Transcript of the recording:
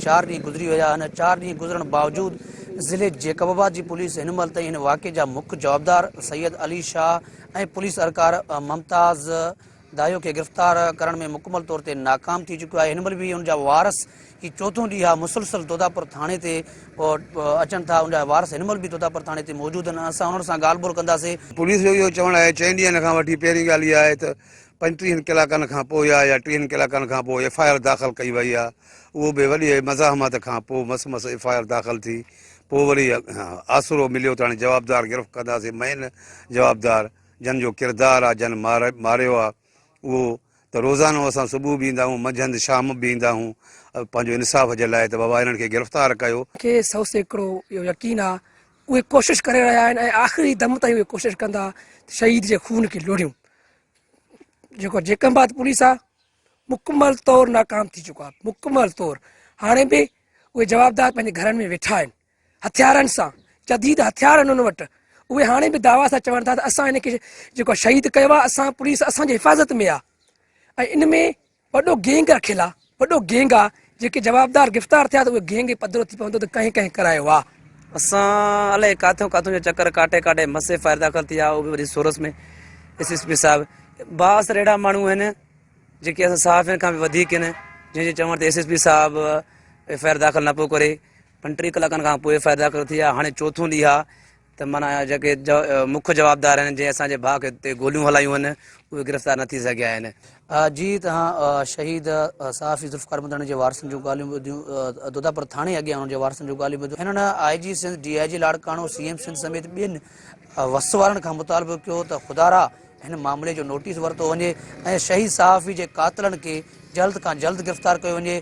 چار ڏينهن گذري ويا آهن، چار ڏينهن گذرڻ باوجود ضلعي جيڪب آباد جي پوليس هن مهل تائين هن واقعي جا مک جوابدار سيد علي شاهه ۽ پوليس اهلڪار ممتاز دايو کي گرفتار ڪرڻ ۾ مڪمل طور تي ناڪام ٿي چڪيو آهي، هن مهل به ان جا وارث هي چوٿون ڏينهن آهي مسلسل دوداپور ٿاڻي تي اچن ٿا، ان جا وارث هن مهل به دوداپور ٿاڻي تي موجود آهن، اسان انهن سان ڳالهه ٻولهه ڪنداسين. پوليس جو اهو چوڻ آهي چئن ڏينهن کان وٺي پهرين ڳالهه اها آهي ته پنجٽيهن ڪلاڪن کان پوء يا يا ٽيهن ڪلاڪن کان پوء ايف I R داخل ڪئي وئي آهي اهو به وڏي مزاحمت کان پوء مس مس ايف I R داخل ٿي پوء وري آسرو مليو ته هاڻي جوابدار گرفت ڪنداسين مين جوابدار جن جو ڪردار آ جن ماريو آ اهو ته روزانو اسان صبح به ايندا آهيون منجهند شام به ايندا آهيون پنهنجو انصاف جي لاء ته بابا انهن کي گرفتار ڪيو. کي 100% اهو يقين آ اهي ڪوشش ڪري رهيا آهن ۽ آخري دم تائين اهي ڪوشش ڪندا ته شهيد جي خون کي لوڙيون جيڪو جيڪب آباد پوليس آ مڪمل طور ناڪام ٿي چڪو آ مڪمل طور هاڻي به اهي جوابدار پنهنجي گهرن ۾ ويٺا آهن هٿيارن سان، جديد هٿيار آهن انهن وٽ، اهي هاڻي به دعويٰ سان چون ٿا ته اسان هن کي جيڪو شهيد ڪيو آهي، اسان پوليس اسان جي حفاظت ۾ آهي ۽ ان ۾ وڏو گينگ رکيل آهي، وڏو گينگ آهي، جيڪي جوابدار گرفتار ٿيا ته اهي گينگ پڌرو ٿي پوندو ته ڪنهن ڪنهن ڪرايو آهي. اسان الائي ڪاٿيون ڪاٿيون جا چڪر ڪاٽي ڪاٽي مس ايف I R داخل ٿي آهي اهو به وري سورس ۾ ايس ايس پي صاحب بااثر اهڙا ماڻهو آهن جيڪي اسان صحافين کان به وڌيڪ آهن جنهن جي چوڻ تي ايس ايس پي صاحب ايف I R داخل نه پيو ڪري 35 ڪلاڪن کان پوء ايف I R داخل ٿي آهي هاڻي چوٿون ڏينهن آهي ته معنيٰ جيڪي مک جوابدار آهن جنهن اسان جي ڀاء کي تي گوليون هلايون آهن اهي گرفتار نه ٿي سگهيا آهن. جي توهان شهيد صحافي ذوالفقار منداڻي جي وارثن جون ڳالهيون ٻڌيون دوداپور ٿاڻي اڳيان انهن جي وارثن جون ڳالهيون ٻڌيون هنن I G Sindh D I G Larkana C M Sindh سميت ٻين وس وارن کان مطالبو ڪيو ته خدارا هن معاملي جو نوٽيس ورتو وڃي ۽ شهيد صحافي جي قاتلن کي جلد کان جلد گرفتار ڪيو وڃي.